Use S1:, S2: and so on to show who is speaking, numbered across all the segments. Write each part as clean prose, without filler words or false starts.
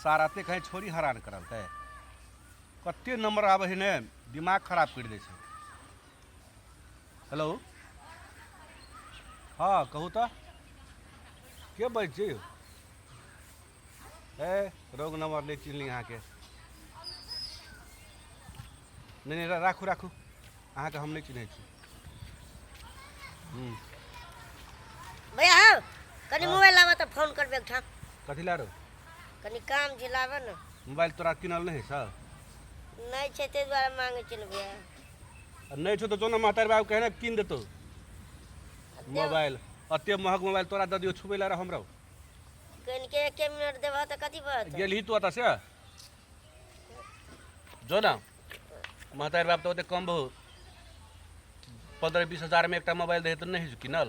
S1: सार एते कहीं छोरी हरान करलकै कते नंबर आबै है ने दिमाग खराब करि दै छै। हेलो, हँ कहू तऽ के बजै छी यौ? ए रोग नंबर नहि चिन्हली अहाँके। नहि नहि, राखू राखू, अहाँके हम नहि चिन्है छी।
S2: भैया हौ, कनि मोबाइल लाबऽ तऽ फोन करबै एकठाम।
S1: कथी ला रो?
S2: कनि काम छै, लाबऽ ने।
S1: मोबाइल तोरा किनल नहि है सर?
S2: नहि छै, ताहि दुआरे मांगै छियै ने भैया।
S1: आ नहि छौ तऽ जो ने महतारी बाबू कहने कीन देतौ मोबाइल। एते महग मोबाइल तोरा दऽ दियौ छुबै ला हमरा?
S2: कनिके एके मिनट देबह तऽ कथी भऽ जेतै?
S1: गेलही तू ओतऽ से जो ने महतारी बाप तऽ ओते कम बहु 15-20 हजारमे एकटा मोबाइल दै तऽ नहि होइ किनल।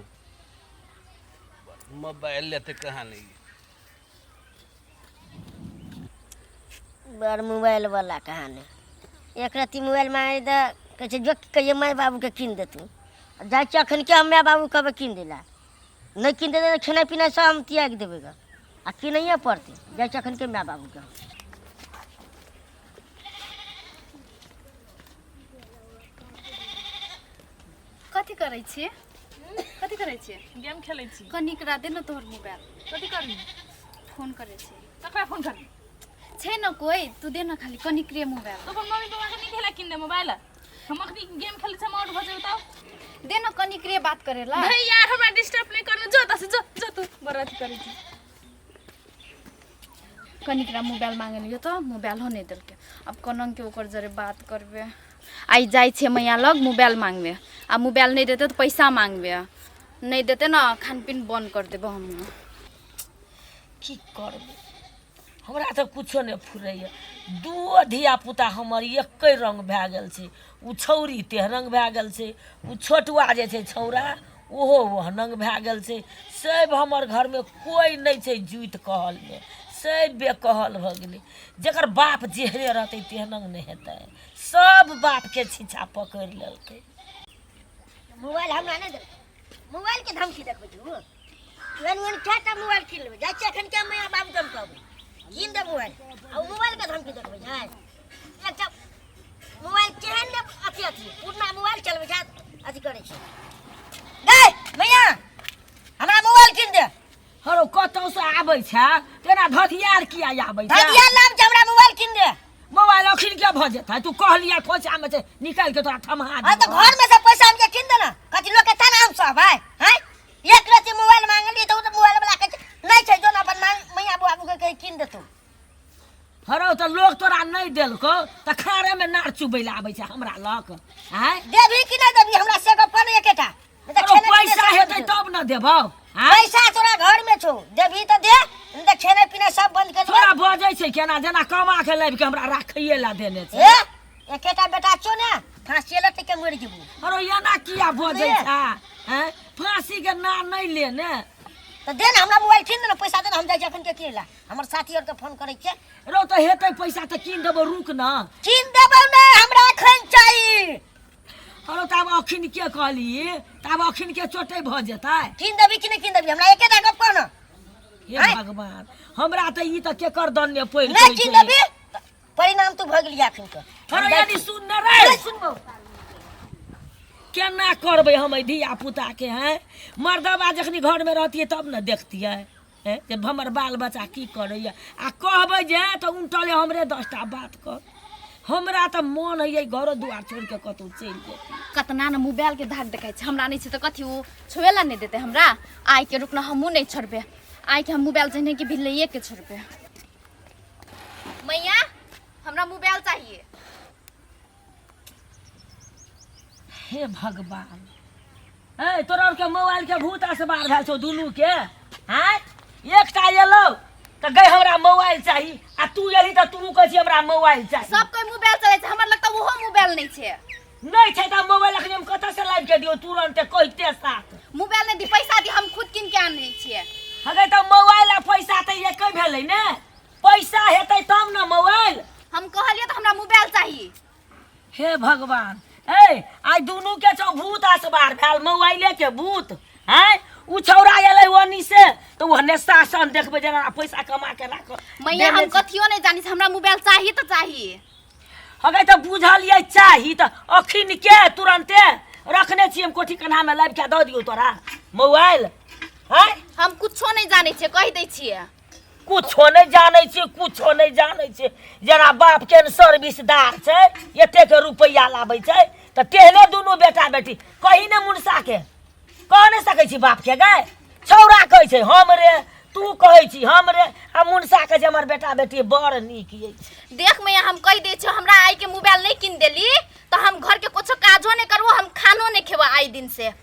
S1: मोबाइल लेते कहाँ नहि।
S2: बड़ मोबाइल वाला कहानी। एक रत्ती मोबाइल मांगे तऽ कहै छै जो कहिए माय बाबूके कीन देतू। जाइ छियै अखन के हम माय बाबू कहबै कीन दै लए। नहि कीन देतै तऽ खेनाइ पिनाइ सब हम त्यागि देबै गऽ, आ कीनैए पड़तै। जाइ छियै अखन के माय बाबूके हम।
S3: कथी करै छी? कथी करै छी?
S4: गेम खेलै छी।
S3: कनिक रा दे न तोहर मोबाइल।
S4: कथी करबी?
S3: फोन करै छी।
S4: ककरा फोन करबी?
S3: छै न कोइ, तू दे न खाली कनिक रे मोबाइल।
S4: तो अपन मम्मी पापा के नहीं खेला किन दे मोबाइल। हम अखनी गेम खेलै छी, हम आउट भऽ जेबै तब।
S3: दे न कनिक रे बात करेला।
S4: भाई यार, हमरा डिस्टर्ब नहीं करना, जो तसे जो जो, तू बड़ अथी करै छी।
S3: कनिक रा मोबाइल मांगे लियो तऽ मोबाइलो नहि देलकै। आब कोना के ओकर जरे बात करबै? आइ जाइ छियै मैया लग मोबाइल मांगबै, आ मोबाइल नहि देतै तऽ पैसा मांगबै, नहि देतै ने खान पीन बन्द कर देबै हम।
S5: की करबै, हमरा तऽ कुछो नहि फुरैए। दूओ धियापुता हमर एके रङ्ग भए गेल छै। ओ छौरी तेहन रङ्ग भए गेल छै, ओ छोटुआ जे छै छौड़ा ओहो ओहन रङ्ग भए गेल छै। सब हमर घरमे कोइ नहि छै जुति कहलमे, सब बेकहल भऽ गेलै। जकर बाप जेहने रहतै तेहन रङ्ग नहि हेतै। सब बापके छिछा पकड़ि लेलकै।
S2: मोबाइल हमरा नहि दे, मोबाइल के धमकी देखबै छी। एहन ओहन कए टा मोबाइल कीन लेबै? जाइ छियै एखन के मैया बाबूके हम कहबै कीन दे मोबाइल, आ ओ मोबाइल के धमकी देखबै छै। एकटा मोबाइल केहन ने अथी अथी पुरना मोबाइल चलबै छै, अथी करै छै। गै मैया, हमरा मोबाइल कीन दे।
S5: हरो, कतौसँ आबै छै तेना धधियार किया आबै छै?
S2: धधियार लाब छै, हमरा मोबाइल कीन दे।
S5: मोबाइल अखन के भऽ जेतै? तू कहलियै खोचामे छै, निकालि के तोरा थमहा
S2: हाँ तऽ
S5: दियौ।
S2: घर में से पैसा आनि के कीन दे ना। कथी लोग के ताना हम सब है हैं? एक रत्ती मोबाइल मांगलियै तऽ ओ तऽ मोबाइल वाला कहै छै नहि छै, जो ना अपन मांग मैया बाबू के कहि कीन देतौ।
S5: हरौ, तऽ लोक तोरा नहि देलकौ तऽ खारेमे नार चुबै लए आबै छै हमरा लग आँय?
S2: देबही कि नहि देबही हमरा से गप्प नहि एकेटा, नहि तऽ
S5: हरौ,
S2: खेनाइ पिनाइ
S5: पैसा
S2: सब बंद
S5: हेतै
S2: कर।
S5: तब ने देबौ आँय?
S2: पैसा तोरा घर में छौ, देबही तऽ दे, नहि तऽ खेनाइ पिनाइ सब बंद कर देबै।
S5: तोरा बजै छै केना जेना कमा के लाबि के हमरा राखैए लए देने छै।
S2: ए एकेटा बेटा छौ ने, फांसी लटक के मरि जेबू।
S5: हरौ, एना किया बजै
S2: ले।
S5: छै आँय? फांसी के नाम नहि ले ने।
S2: तऽ दे ने हमरा मोबाइल कीन दे ने, पैसा दे ने, हम जाइ छी अखन के कीन ला। हमर साथी आर के फोन करै छियै।
S5: रौ, तऽ हेतै पैसा तऽ कीन देबौ, रुक ने।
S2: कीन देबौ ने, हमरा अखन चाही।
S5: हरौ, तऽ आब अखन के कहली तऽ आब अखन के चोटै भऽ जेतै?
S2: कीन देबी कि नहि कीन देबी, हमरा एकेटा गप कह ने।
S5: हे
S2: आँय?
S5: भगवान, हमरा तऽ ई तऽ केकर दन्ने पड़ि
S2: नहि
S5: गेल
S2: कीन
S5: छै।
S2: देबी परिणाम तू भऽ गेली अखन के।
S5: हरौ, यानी सुन ने रे।
S2: नहि सुनबौ।
S5: केना करबै हम एहि धिया पुताके हैं? मर्दबा जखनी घरमे रहतियै तब ने देखतियै हैं जे हमर बाल बच्चा की करैए। आ कहबै जे तऽ उनटले हमरे 10टा बात कर। हमरा तऽ मन होइए घरो दुआर छोड़ि कऽ कतहु चलि जैती।
S3: कतना ने मोबाइल के धाक देखाइ छै। हमरा नहि छै तऽ कथी ओ छुए ला नहि देतै हमरा? आइ के रुकना, हमहूँ नहि छोड़बै। आइ के हम मोबाइल जहने कि भी लैए के छोड़बै। मैया, हमरा मोबाइल चाहिए।
S5: हे भगवान, ए तोरा आरके मोबाइल के भूत असबार भेल छौ दुनू के आँय? एकटा एलौ तऽ गई हमरा मोबाइल चाही, आ तू एलही तऽ तू कहै छी हमरा मोबाइल चाही।
S3: सब कोई मोबाइल चलै छै, हमर लगता ओहो मोबाइल नहि छै।
S5: नहि छै तऽ मोबाइल अखनी हम कतऽ से लाबि के दियौ तुरन्ते कहिते साथ?
S3: मोबाइल नहि दी, पैसा दी, हम खुद कीन के आनै छियै।
S5: हगे, तऽ मोबाइल आ पैसा तऽ एके भेलै ने। पैसा हेतै तब ने मोबाइल।
S3: हम कहलियै तऽ हमरा मोबाइल चाही।
S5: हे भगवान, ए आइ दुनू के छौ भूत असबार भेल मोबाइले के भूत। आँय, उ छौड़ा एलै ओनी से तऽ ओहने शासन देखबै जेना पैसा कमा के राख।
S3: मैया, हम कथियो नहीं जानी छी, हमरा मोबाइल चाहिए तो चाहिए।
S5: हगे तऽ बुझलियै चाही तऽ अखिन के तुरन्ते रखने छी हम कोठी कन्हामे, लाबि के दऽ दियौ तोरा मोबाइल? आँय?
S3: हम कुछो नहीं जानै छियै, कहि दै छियै।
S5: कुछो नहि जानै छियै, कुछो नहि जानै छियै। जेना बापके ने सर्विसदार छै, एतेक रुपैआ लाबै छै, तऽ तेहने दुनू बेटा बेटी। कही ने मुनसाके, कह नहि सकै छी बापके। गै छौड़ा कहै छै हम रे, तू कहै छी हम रे, आ मुनसा कहै छै हमर बेटा बेटी बड़ नीक अछि।
S3: देख मैया, हम कहि दै छियौ, हमरा आइ के मोबाइल नहीं कीन देली तऽ हम घर के कुछो काजो नहीं करबो, हम खानो नहीं खेबो आइ दिन से।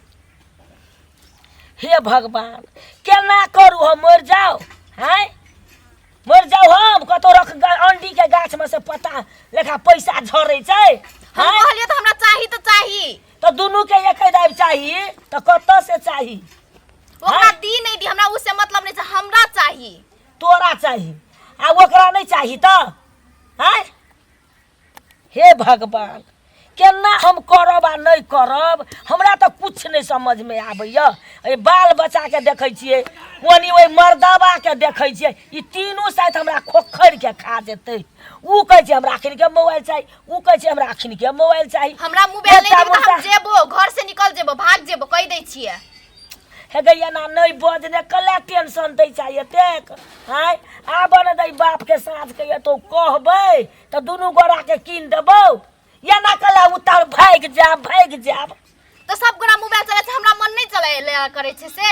S5: हे भगवान, केना करू हम? मरि जाउ? आँय, मरि जाउ हम? कतौ रख अंडी के गाछ में से पत्ता लेखा पैसा झरै छै।
S3: हम
S5: आँय?
S3: कहलियै तऽ हमरा चाही तऽ चाही।
S5: तऽ दुनू के एके दाबि चाही तऽ कतऽ से चाही?
S3: ओकरा दी नहीं दी, हमरा उससे मतलब नहीं छै, हमरा चाही।
S5: तोरा चाही आ ओकरा नहि चाही तऽ? आँय, हे भगवान, केना हम करब आ नहि करब, हमरा तऽ किछु नहि समझमे आबैए। एहि बाल बच्चाके देखै छियै, ओनी ओहि मर्दबाके देखै छियै, ई तीनू शायद हमरा खोखरिके खा जेतै। उ कहै छै हमरा अखनके मोबाइल चाही, उ कहै छै हमरा अखनके मोबाइल चाही।
S3: हमरा मोबाइल नहीं
S5: एकटा
S3: देबी तऽ हम
S5: मुर्दा-
S3: जेबो, घर से निकल जेबो, भाग जेबो, कहि दै छियै।
S5: हे गै, एना नहि बजने, कला टेंशन दै छै एतेक? आँय, आब ने दै बापके साँझके एतौ, कहबै तऽ दुनू गोराके कीन देबौ। एना कला उतार, भागि जायब, भागि जायब।
S3: तऽ सब गोरा मोबाइल चलै छै, हमरा मन नहीं चलै ले करै छै से।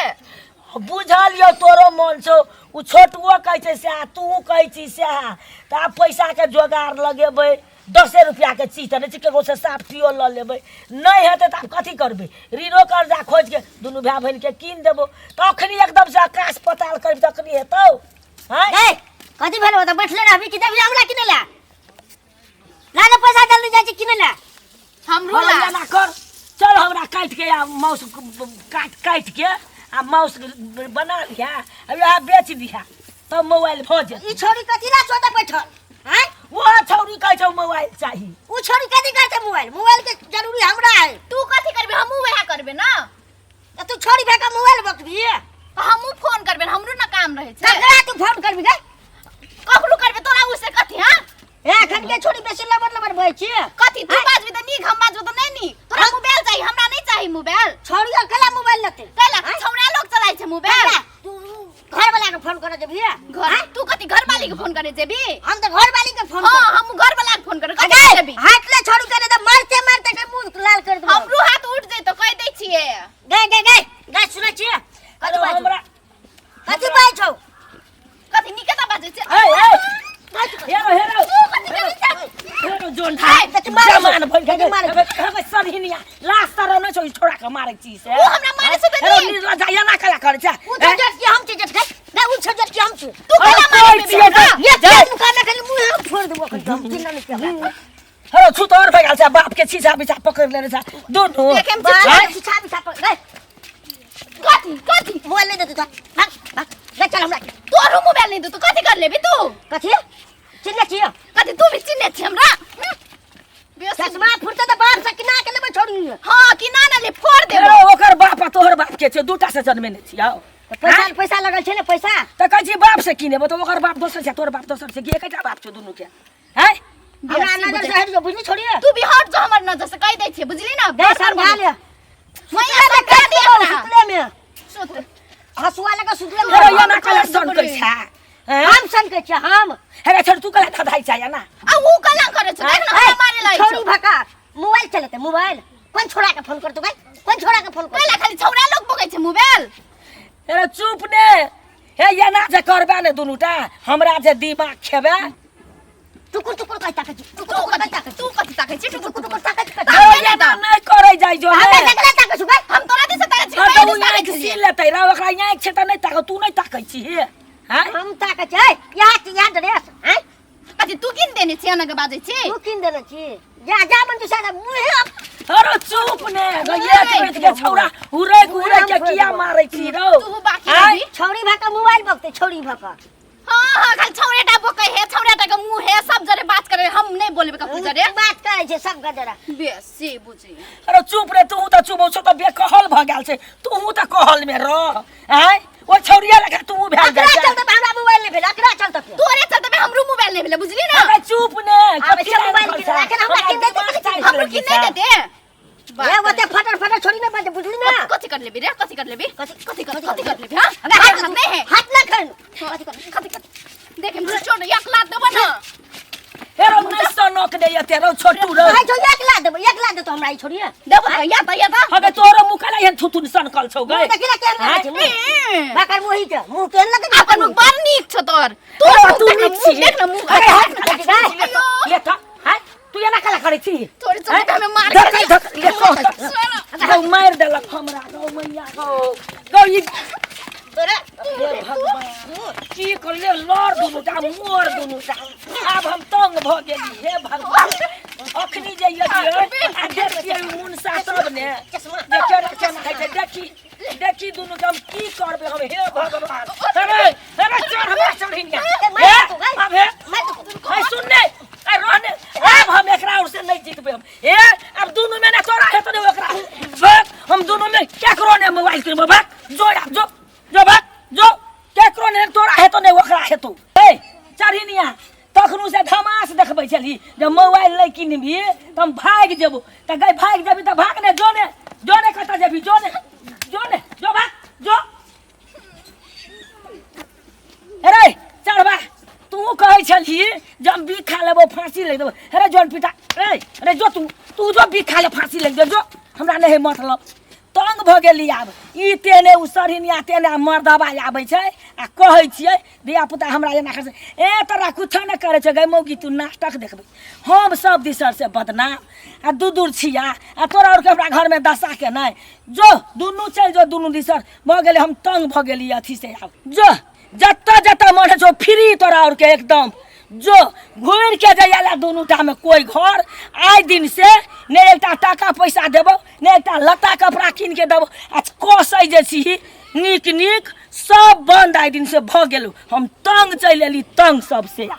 S5: बुझल यौ, तोरो मन छौ, ओ छोटुओ कहै छै सएह, तू कहै छी सएह। तऽ आब पैसाके जोगाड़ लगेबै। 10 रुपैआके चीज तऽ नहि छै, ककरोसँ साफ्टियो लऽ लेबै। नहि हेतै तऽ आब कथी करबै? ऋणो कर्जा खोजिके दुनू भाय बहिनके कीन देबौ। तऽ अखनी एकदमसँ आकाश पताल करबी तऽ अखनी हेतौ? आँय?
S2: ए, कथी भेल? तऽ बैठले रहबी कि देबही हमरा किनै ला? ला ने पैसा, जल्दी जाइ छी किनै ला।
S3: हमरो
S5: हँ,
S3: ला।
S5: एना कर, चल हमरा काटि के आ माउस काटि काटि के आ माउस बना लिहा आ वएह बेच दिहा, तब मोबाइल भऽ जेतै।
S2: ई छोरी कथी ला सोते बैठल? आँय?
S5: ओ छौरी कहै छौ मोबाइल चाही।
S2: उ छोरी कथी करतै मोबाइल? मोबाइल के जरूरी हमरा है।
S3: तू कथी करबी? हमहूँ वएह करबे ना।
S2: तऽ तू छोरी भए के मोबाइल बकबी?
S3: तऽ हमहूँ फोन करबे, हमरो ना काम रहै छै।
S2: ककरा तू फोन करबी गे?
S3: ककरो करबे, तोरा उसे कथी? हाँ,
S2: ए, एखन के छोरी बेसी लबर लबर बजै छी।
S3: कथी तू बाजबी तऽ नीक, हम बाजबो तऽ नहि नीक? तोरा मोबाइल चाही, हमरा नहीं चाही मोबाइल।
S2: छोरी और कला मोबाइल लेतै?
S3: कैला छौड़ा लोग चलाइ छै मोबाइल।
S2: कला तू घर वाला के फोन करे जेबही?
S3: घर तू कथी घर वाली के फोन करे जेबी?
S2: हम तऽ घर वाली के फोन।
S3: हाँ, हम घर वाला के फोन करे कथी जेबी?
S2: हाथ ले छोरी के, तऽ मारते मारते के मुंह लाल कर देबो।
S3: हमरो हाथ उठ जैतो, कहि दै छियै।
S2: गे गे गे गे, सुनै छियै? कथी
S5: अरे
S2: बाजै?
S5: हमरा
S2: कथी बाजै छौ?
S3: कथी नीके तऽ बाजै छै।
S5: ए ए, हेरो हेरो।
S3: तू कथी करै छै?
S5: हेरो जोन।
S2: कथी मारै छौ?
S5: जमान भरि
S2: कथी मारै छौ?
S5: के सरहिनिया लाश तर नहि छौ, ई छोड़ा के मारै छी से।
S3: उ हमरा मारै छै तऽ
S5: हेरो
S3: नीक।
S5: निर्लज्जा, एना कला करै छै?
S2: उ छौ कि हम छी जेठ? गे, उ छौ जेठ कि हम छी?
S3: तू केना
S5: अरे
S3: मारै
S5: कोइ छियै
S3: हमरा?
S5: तऽ-
S2: ये के मुकाबला खाली मुंह हम छोड़ देबो एखन, हम चिन्ह नहि छियै हमरा।
S5: हेरो छू तोर भए गेल छै, बाप के छीछा बिछा पकड़ि लेने छै दुनू।
S3: देखे मे
S2: बाप
S5: आँय?
S2: के पीछा पीछा पर गे।
S3: कथी कथी?
S2: मोबाइल नहीं देतौ तऽ भाग भाग गे, चल हमरा।
S3: तोरो मोबाइल नहीं देतौ, कथी कर लेबी तू?
S2: कथी चिन्ह छियै?
S3: कथी तू भी चिन्है छी हमरा? बेसी
S2: चश्मा फुटतै तऽ बाप से किना के लेबै छोड़ी।
S3: हाँ, कि ना ना ले, फोड़ देबो।
S5: हेरो ओकर बाप आ तोहर बाप के छै, दूटा से जन्मेने छियौ।
S2: तऽ पैसा पैसा लगल छै ने पैसा।
S5: तऽ कहै छी बाप से किनेबो, तऽ ओकर बाप दोसर छै, तोहर बाप दोसर छै कि एकेटा बाप छौ दुनू के? हैं?
S2: हमरा नजर से हटि जो, बुझली छोड़ी?
S3: तू भी हट जो हमर नजर से, कहि दै छियै, बुझली ना?
S2: दे, समझा ले।
S3: मैया समझा दे हमरा।
S2: सुतले में
S3: सुत।
S2: हसुआ लगा सुतले में।
S5: हेरो एना कला सन करै छै? हैं?
S2: हम सन के छियै हम।
S5: हेरे छोड़, तू कला धधाइ छै एना?
S3: आ उ कला करै छै, देख न, हमरा मारे लागै
S2: छोड़ी
S3: छौ।
S2: भका मोबाइल चलेते मोबाइल। कोन छोड़ा के फोन करतो भाई? कोन छोड़ा के फोन करतो?
S3: कैला खाली छौड़ा लोग बकै छै मोबाइल?
S5: हेरो चुप ने। हे, एना जे करबे ने दुनूटा, हमरा जे दिमाग खेबे।
S2: टुकुर टुकुर कहि ताकै छी,
S3: तू
S2: टुकुर टुकुर कहि
S3: कथी
S2: ताकै छी।
S3: तू कथी ताकै छी टुकुर
S2: टुकुर
S3: टुकुर?
S2: टुकुर ताकै छी।
S5: हेरो एना नहि करै जाइ जो।
S2: हमरा
S5: ने
S2: केकरा ताकै छु भाई?
S3: हम तोरा दिस ताकै छी?
S5: हँ, तऽ
S3: मैं
S5: उ
S3: दिस ताकै
S5: आँखि
S3: छियै।
S5: सी लेतै रौ, ओकरा आँखि छै तऽ नहि ताकै, तू नहि ताकै छी हे? हैं?
S2: हम ताकै छी यहाँ यहाँ ड्रेस हैं।
S3: कथी तू किन देने छी? एना के बाजै छी?
S2: तू किन देने छी? जा जा मन तू सारा मुहे।
S5: अरे चुप ने गैया, एक के छौड़ा हुरैक हुरैक के किया मारै छी रौ?
S3: तू बाकी
S5: आँय?
S3: रहबी।
S2: छौरी भका मोबाइल बकते, छौरी भका।
S3: हाँ, हां खाली छौड़ेटा बोकै हे, छौड़ेटा के मुंह हे, सब जरे बात करे, हम नहीं बोलबे ककरो जरे।
S2: बात करै छै सब गजरा।
S3: बेसी बुझी।
S5: अरे चुप रे, तू तऽ चुप छौ तऽ बेकहल भऽ गेल छै, तू तऽ कहल मे रह। आँय, ओ छौड़िया लगा तू भेल
S2: अकरा
S5: जाइ छै।
S2: चलते हमरा मोबाइल नहि भेल, अकरा चलते।
S3: तोरे चलते में हमरो मोबाइल नहीं भेले, बुझली ना?
S5: अरे चुप ने।
S2: आब
S5: कथी
S2: छै
S5: लए
S2: मोबाइल
S5: रहल
S2: किन,
S5: छै?
S2: एखन हमरा किन देतै,
S5: दिमाग
S2: कथी
S5: चाटि
S3: हमरो
S5: लेलकै
S3: की नहीं
S5: छै।
S3: देते।
S2: ए ओते फटर फटर छोड़ी ने बात, बुझली ना?
S3: कथी कर लेबी रे, कथी कर लेबी?
S2: कथी
S3: कथी कर, कथी कर लेबी? हां,
S2: हमरा
S3: हाथ नहीं है।
S2: हाथ ना खन।
S3: कथी कर, कथी कर? देख हम छोड़ एक लात देबो ना।
S5: हे रौ, नहि सनक नहि एते रौ छोटू रौ।
S2: भाई छोड़ी, एक ला देबो, एक ला देतो हमरा ई छोड़िए।
S3: देबो त या त या त।
S5: हगे तोरो मुख ला एहन थुथुन सनकल छौ गै।
S2: मुँह देखी ना केहन लगै छै मुँह।
S3: ए,
S2: बाकर मुँह ही के मुँह केहन लगै छै?
S3: अपन मुख बड़ नीक छौ तोर।
S5: तू
S3: तोर
S5: तू
S3: मुँह देख
S5: नीक
S3: ना,
S5: छी।
S3: मुँह देख ना, मुँह।
S5: अरे हाथ
S2: देखी गाय।
S5: ले त, हाय, तू एना काला करै छी?
S3: तोरे चलते हमें मार
S5: धक
S3: खेलियो।
S5: धक ले कह, गौ मारि देलक हमरा, गौ मैया गौ गौ ई।
S2: तोरा
S5: हे भगवान, की करले? लड़ दुनू टा, मोर दुनू टा। आब हम तंग भऽ गेली। हे भगवान, अखनी जे यदियै आ देखियै मुनसा तब ने जे केना केना होइ छै। देखी देखी दुनू के हम की करबै हम। हे भगवान, अरे अरे चढ़ हमरा, चढ़िनिया। हे अब हे हे सुन ने, ए रहने, आब हम एकरा और से नहीं जीतबै हम। हे अब दुनू में ने तोरा हेतौ ने ओकरा। बक, हम दुनू में केकरो ने मोबाइल किनबो। बक जो, आब जो जो, बक जो, केकरो ने तोरा हेतौ ने ओकरा हेतौ। ए चढ़िनिया, तखनु से धमास देखबै छली जे मोबाइल नहि किनबी तऽ हम भागि जेबो। तऽ गई भागि जेबी तऽ भाग ने, जो ने, जो ने, कतऽ जेबी? जो ने, जो ने, जो भाग जो। अरे चढ़बा, तू कहै छलही जे हम बीख खा लेबो, फांसी लागि देबो। अरे जौन पिता, ए अरे जो, तू तू जो बीख खा ले, फांसी लागि दे जो, हमरा नहि है मतलब। तंग भऽ गेली आब। ई तेने ओ सरहिनिया तेने आ मर्दबा आबै छै आ कहै छियै धियापुता हमरा एना करै छै। ए तोरा कुछो नहि करै छै गै मौगी, तू नाटक देखबै। हम सब दिसर से बदनाम आ दू दूर छिया आ तोरा आरके हमरा घरमे दशा के नहि। जो दुनू चलि जो, दुनू दिसर भऽ गेलै। हम तंग भऽ गेली अथी से। आब जो, जतऽ जतऽ मन होइ छौ फ्री तोरा आरके एकदम। जो घुरि के जइया ला दुनू टा में कोई घर। आइ दिन से ने एकटा टाका पैसा देबो, ने एकटा लत्ता कपड़ा कीन के देबो। आ कसै जे छी नीक नीक सब बन्द आइ दिन से भऽ गेलौ। हम तंग चलि एली, तंग सबसे आब।